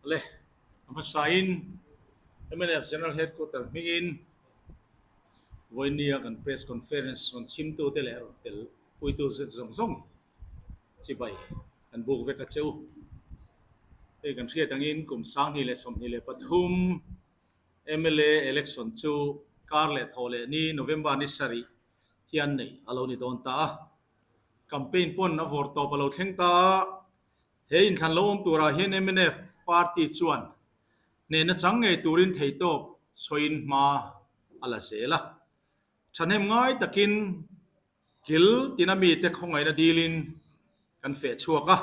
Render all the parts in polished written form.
Le, a hmasain mnf General Headquarter hmingin vawinia kan Press Conference rawn chhimtute leh rawn tel puitu zet zawng zawng chibai kan buk vek a che u. Hei kan hriat angin kum 2023 mla election chu kar leh thawh leh ni November ni sarih hian nei a lo ni dawn ta a. Campaign pawn a vawr tawp a lo thleng ta a. He inthlan lo awm turah hian mnf party chuan hnehna chang ngei turin theihtawp sawiin hma a la zel a. Thahnem ngai takin kil tina mite khawngaihna dilin kan feh chhuak a.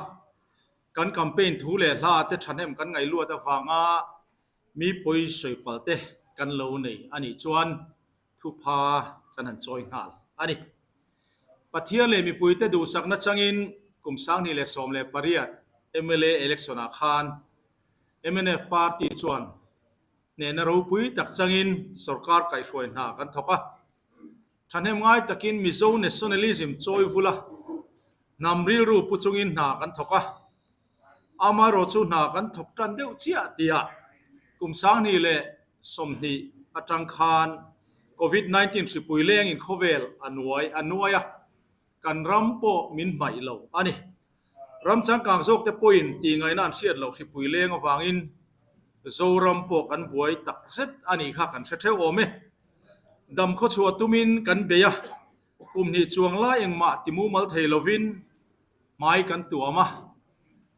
Kan campaign thu leh hla te thahnem kan ngaihluat avanga mi pawi sawi palh te kan lo nei a nih chuan thupha kan han chawi nghal a ni. Pathian leh mipuite duhsakna changin kum 2018 mla election-ah khan mnf party chuan hnehna ropui tak changin sorkar kaihhruai hna kan thawk a. Thahnem ngai takin Mizo nationalism chawi vula hnam rilru pu chungin hna kan thawk a. Amaherawhchu hna kan thawk tan deuh chiah tihah kum 2020 atang khan Covid 19 hripui lengin khawvel a nuai a nuai a, kan ram pawh min hmaih lo a ni. Ram changkang zawk te pawhin tihngaihna an hriat loh hripui leng avangin Zoram pawh kan buai tak zet a nih kha kan hre theuh awm e. Dam khawchhuah tumin kan bei a, kum hnih chuang lai engmah ti mumal thei lovin hmai kan tuam a,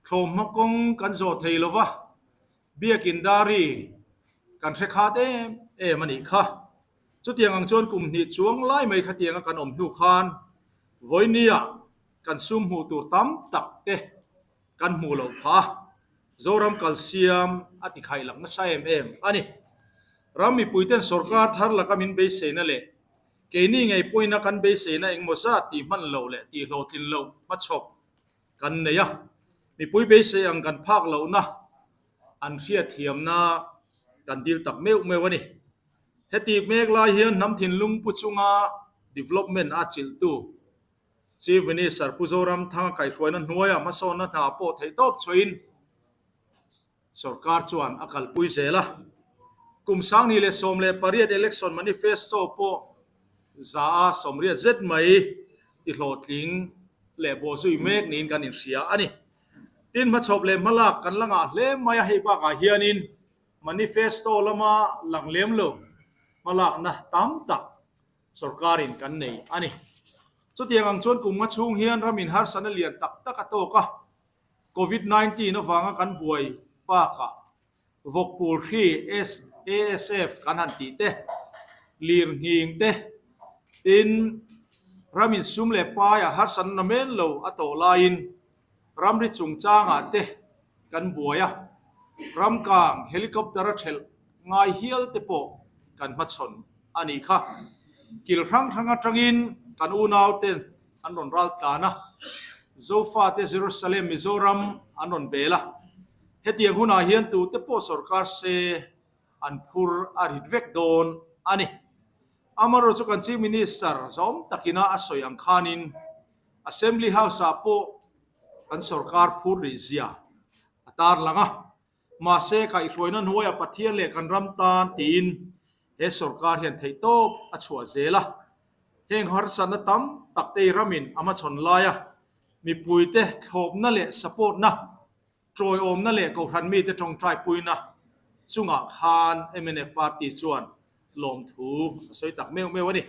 thlawmhma kawng kan zawh thei lo va, Biakin Dari kan hre khat em em a nih kha. Chutiang ang chuan kum hnih chuang lai mai khatianga kan awm hnu khan vawinia kan sum hmuh tur tam tak te kan hmuh loh phah a, Zoram kalsiam a ti khaih lak nasa em em a ni. Ram mipuiten sorkar thar laka min beiseina leh keini ngei pawina kan beiseina engmaw zat tih hman loh leh tih hlawhtlin loh hmachhawp kan nei a, mipui beisei ang kan phak lohna an hriatthiamna kan dil tak meuh meuh a ni. Heti mek lai hian hnam thinlung pu chunga development a chilhtu Chief Minister Pu Zoramthanga kaihhruaina hnuaia hmasawnna hna pawh theihtawp chhuahin Sorkar chuan a kalpui zel a. Kum 2018 election manifesto pawh 180% zet mai ti hlawhtling leh bawhzui mek niin kan inhria a ni. Tin, hmachhawp leh hmalak kan la ngah hle mai a, hei bakah hianin manifesto lama lang lem lo hmalakna tam tak sorkarin kan nei a ni. Chutiang ang chuan kum nga chhung hian ramin harsatna lian tak tak a tawk a, Covid 19 avanga kan buai bakah vawkpul hri ASF kan han tih te, lir nghing te, tin ramin sum leh paiah harsatna namen lo a tawh laiin ramri chungchangah te kan buai a, ramkang helicopter a thelh ngai hial te pawh kan hmachhawn a nih kha. Kil hrang hrang atangin kan unaute an rawn ral tlan a, Zofate Jerusalem Mizoram an rawn bel a, hetiang hunah hian tute pawh sorkar se an phur a rit vek dawn a ni. Amaherawhchu chu kan Chief Minister zawm takina a sawi ang khanin Assembly House-ah pawh kan sorkar phur rih zia a tarlang a, Mahse, kaihhruaina hnuaiah Pathian leh kan ram tan tiin he sorkar hian theihtawp a chhuah zel a. Heng harsatna tam tak te ramin a hmachhawn laia mipuite thlawpna leh support-na, tawiawmna leh kohhran mite tawngtaipuina chungah khan mnf party chuan lawmthu a sawi tak meuh meuh a ni.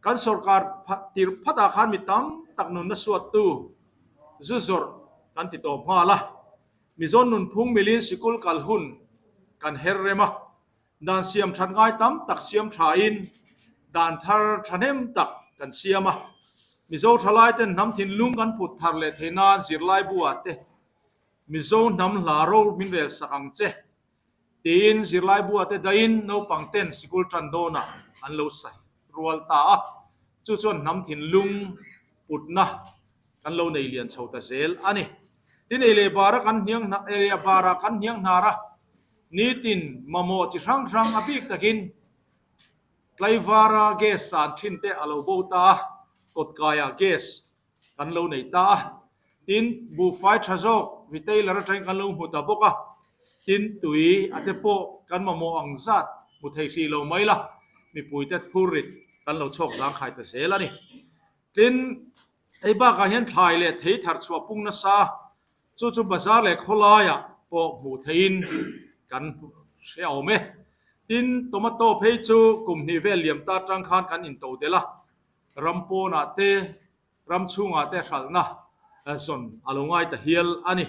Kan sorkar tir phatah khan mi tam tak nunna suattu zu zawrh kan ti tawp nghal a. Mizo nunphung milin sikul kal hun kan her rem a, dan siam that ngai tam tak siam thain dan thar thahnem tak kan siam a. Mizo thalaiten hnam thinlung kan put thar leh theih nan zirlaibu ah te Mizo hnam hla ro min rel sak ang che tiin zirlaibu ah te dahin naupang ten sikul tan dawnah an lo sa rual ta a, chu chuan hnam thinlung putna kan lo nei lian chho ta zel a ni. Tin, ei leh bara kan hniang hna, ei leh bara kan hniang hnar a, nitin mamawh chi hrang hrang a bik takin tlaivara gas san thin te a lo bo ta a, kawtkaiah gas kan lo nei ta a. Tin, buhfai tha zawk retailer atangin kan lo hmu ta bawk a. Tin, tui a te pawh kan mamawh ang zat hmu thei hrih lo mai la, mipuite phurrit kan lo chhawk zangkhai ta zel a ni. Tin, hei bakah hian thlai leh thei thar chhuah pung nasa, chu chu bazar leh khawlaiah pawh hmuh theihin kan hre awm e. Tin, tomato phei chu kum hnih vel liam ta atang khan kan into delh a, ram pawnah te, ram chhungah te hralhna zawn a lo ngai ta hial a ni.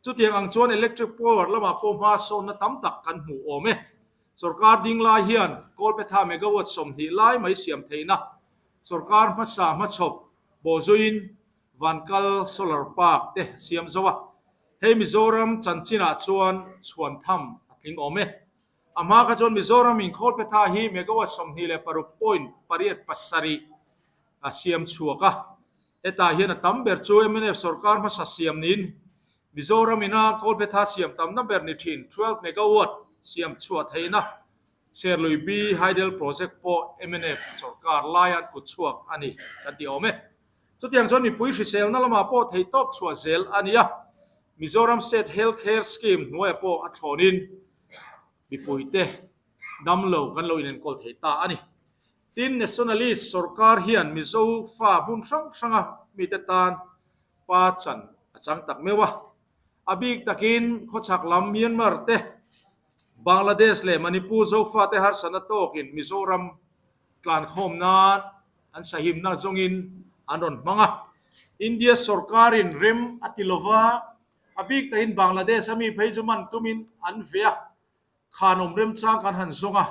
Chutiang ang chuan electric power lamah pawh hma sawnna tam tak kan hmuh awm e. Sorkar ding lai hian Kawlphetha megawatt 20 lai mai siam theihna sorkar hmasa hmachhawp bawhzuiin Vankal Solar Park te siam zo a, hei Mizoram chanchinah chuan chhuan tham a tling awm e. A hma kha chuan Mizoram in Kawlphetha hi megawatt 26.87 a siam chhuak a, hetah hian a tam ber chu mnf sorkar hmasa siam niin Mizoram ina Kawlphetha siam tamna ber ni thin 12 megawatt siam chhuah theihna Serlui B Hydel Project pawh mnf sorkar laia an kut chhuak a ni kan ti awm e. Chutiang chuan mipui hriselna lamah pawh theihtawp chhuah zel a ni a, Mizoram State Health Care Scheme hnuaiah pawh a thlawnin mipuite damlo kan lo inenkawl thei ta a ni. Tin, Nationalist sorkar hian Mizo fa hmun hrang hranga mite tan pa chan a chang tak meuh a. A bik takin khawchhak lam Myanmar te, Bangladesh leh Manipur Zofa te harsatna tawkin Mizoram tlankhawm nan an sahimna zawngin an rawn hmang a. India sorkarin rem a ti lova, a bik takin Bangladesh a mi phei chu man tumin an ve a, khanawm remchang kan han zawng a.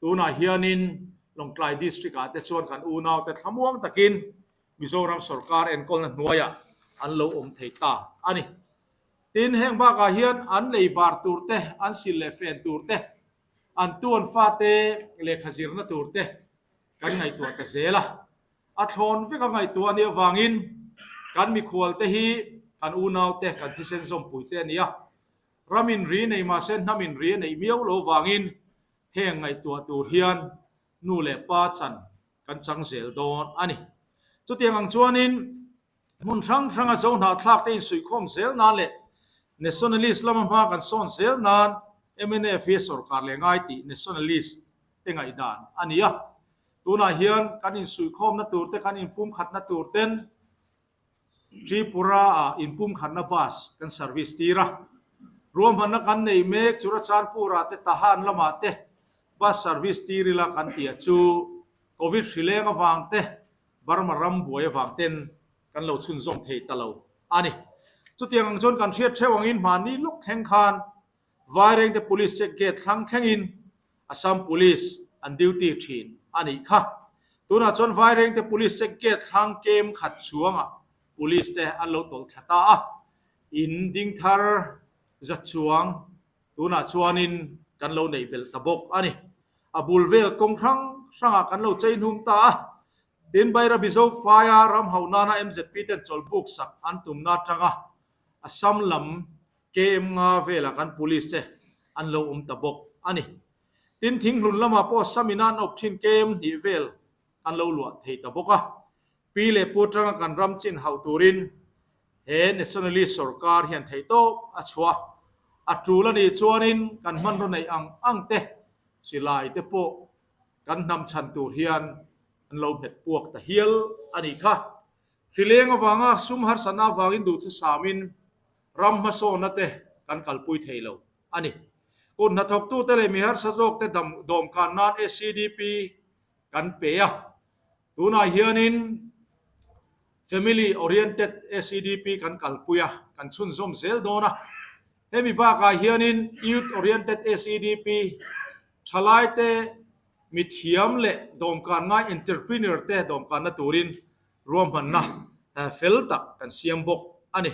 Tunah hianin Lawngtlai District ah te chuan kan unaute thlamuang takin Mizoram sorkar enkawlna hnuaiah an lo awm thei ta a ni. Tin, heng bakah hian an lei bar tur te, an sil leh fen tur te, an tuan fate lehkha zirna tur te kan ngaihtuah ta zel a. A thlawn vek a ngaihtuah a nih avangin kan mikhualte hi kan unaute, kan thisen zawmpuite a ni a. Ram inri nei mahse hnam inri a neih miau lo vangin heng ngaihtuah tur hian nu leh pa chan kan chang zel dawn a ni. Chutiang ang chuanin hmun hrang hranga zo hnahthlak te insuihkhawm zel nan leh Nationalist lama hma kan sawn zel nan mnf hi sorkar leh ngai tih Nationalist te ngaihdan a ni a. Tunah hian kan insuihkhawmna tur te kan inpumkhatna tur ten Tripura-ah inpumkhatna bus kan service tir a. Ruahmanna kan neih mek Churachandpur-ah te Tahan lamah te bus service tir ila kan tih a chu Covid hrileng avang te Burma ram buai avang ten kan lo chhunzawm thei ta lo a ni. Chutiang ang chuan kan hriat theuh angin hmanni lawk thleng khan Vairengte Police check gate thlang thlengin Assam Police an duty thin a nih kha. Tunah chuan Vairengte Police check gate thlang kem khat chhuangah Police te an lo tawlh thla ta a, in ding thar za chuang tunah chuanin kan lo neih belh ta bawk a ni. A bul vel kawng hrang hrangah kan lo chei hnum ta a, tin Bairabi Zofaia ram hauh nana MZP ten chawlhbuk sak an tumna atanga Assam lam KM nga velah kan police te an lo awm ta bawk a ni. Tin, thinghlun lamah pawh Assam ina an awp thin KM hnih vel an lo luah thei ta bawk a. Pi leh pu atanga kan ram chin hauh turin he Nationalist sorkar hian theihtawp a chhuah a tul a nih chuanin kan hmanraw neih ang ang te silai te pawh kan hnam chhan tur hian an lo hmet puak ta hial a nih kha. Hrileng avanga sum harsatna avangin duh chu samin ram hmasawnna te kan kalpui thei lo a ni. Kut hnathawktute leh mi harsa zawkte dawmkan nan SCDP kan pe a. Tunah hianin Family Oriented SCDP kan kalpui a, kan chhunzawm zel dawn a. Hemi bakah hianin Youth Oriented SCDP thalaite mithiam leh dawmkan ngai entrepreneur te dawmkanna turin ruahmanna fel tak kan siam bawk a ni.